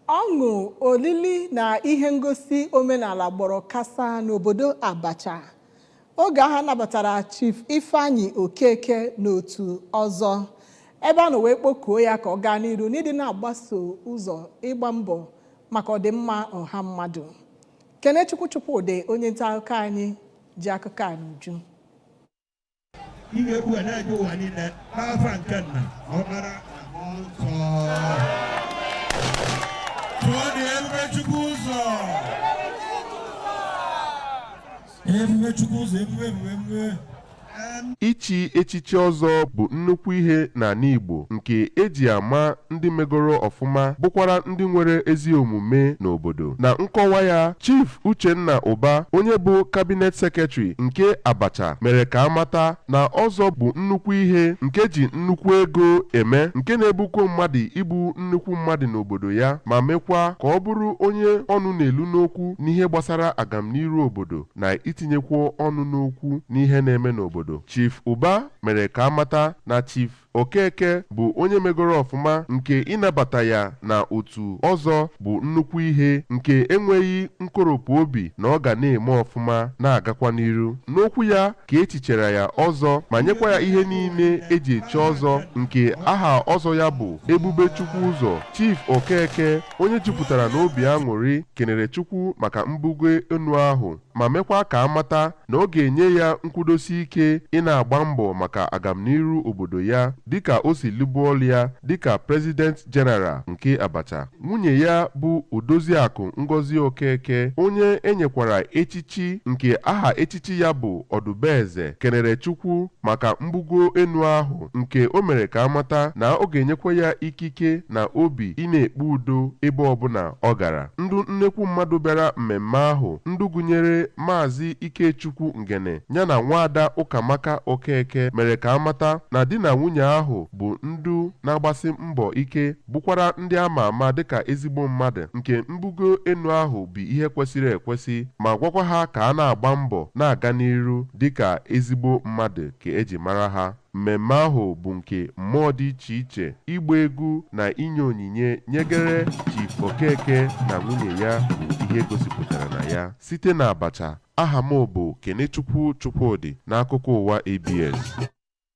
Ọṅụ, olili na ihe ngosi omenala gbọrọ kasa n'obodo Abacha oge ahụ a nabatara Chief Ifeanyi Okeke n'otu ọzọ, ebe a nọ wee kpọkuo ya ka ọ gaa n'iru n'ịdị na-agbaso ụzọ ịgba mbọ maka ọdịmma ọha mmadụ. Kenechukwu Chukwudị, onye nta akụkọ anyị, ji akụkọ a n'uju. Ị ga-ekwu ya na-eje ụwa niile n'afa nke Nna na Ọkpara na Mmụọ Nsọ. Tụọ dị Ebube Chukwu ụzọ. Ebube Chukwu ụzọ, ebube ebube ebube. Ichi echichi ọzọ bụ nnukwu ihe n'ala Igbo nke e ji ama ndị megoro ọfụma bụkwara ndị nwere ezi omume n'obodo. Na nkọwa ya, Chief Uchenna Ụba, onye bụ Cabinet Secretary nke Abacha mere ka a mata na ọzọ bụ nnukwu ihe nke ji nnukwu ego eme nke na-ebukwo mmadụ ịbụ nnukwu mmadụ n'obodo ya ma mekwa ka ọ bụrụ onye ọnụ na-elu n'okwu n'ihe gbasara agamniru obodo na itinyekwu ọnụ n'okwu n'ihe na-eme n'obodo. Chief Ụba mere ka a mata na Chief Okeke bụ onye megoro ọfụma nke ịnabata ya na otu ọzọ bụ nnukwu ihe nke enweghị nkoropụ obi na ọ ga na-eme ọfụma na-agakwa n'iru. N'okwu ya ka e chichara ya ọzọ ma nyekwa ya ihe niile e ji echi ọzọ nke aha ọzọ ya bụ Ebube Chukwu Ụzọ, Chief Okeke onye jupụtara n'obi aṅụrị kenere Chukwu maka mbugo enu ahụ ma mekwa ka a mata na ọ ga-enye ya nkwudosi ike ịna-agba mbọ maka agamniru obodo ya dịka o si lụbu ọlụ ya dịka President General nke Abacha. Nwunye ya bụ Odoziakụ Ngozi Okeke onye e nyekwara echichi nke aha echichi ya bụ Ọdụbeze kenere Chukwu maka mbugo enu ahụ nke o mere ka a mata na ọ ga-enyekwa ya ikike na obi ịna-ekpe udo ebe ọbụla ọ gara. Ndụ nnekwu mmadụ bịara mmemme ahụ ndụ gụnyere Maazị Ikechukwu Ngene ya na nwaada Ụkamaka Okeke mere ka a mata na di na nwunye ahụ bụ ndụ na-agbasi mbọ ike bụkwara ndị a ma ama dịka ezigbo mmadụ nke mbugo enu ahụ bụ ihe kwesịrị ekwesị ma gwakwa ha ka a na-agba mbọ na-aga n'iru dịka ezigbo mmadụ ka e ji mara ha. Mmemme ahụ bụ nke mmụọ dị iche iche, ịgba egwu na inye onyinye nyegere Chief Okeke na nwunye ya bụ ihe gosipụtara na ya. Site n'Abacha, aha m bụ Kenechukwu Chukwudị n'akụkọ ụwa ABS.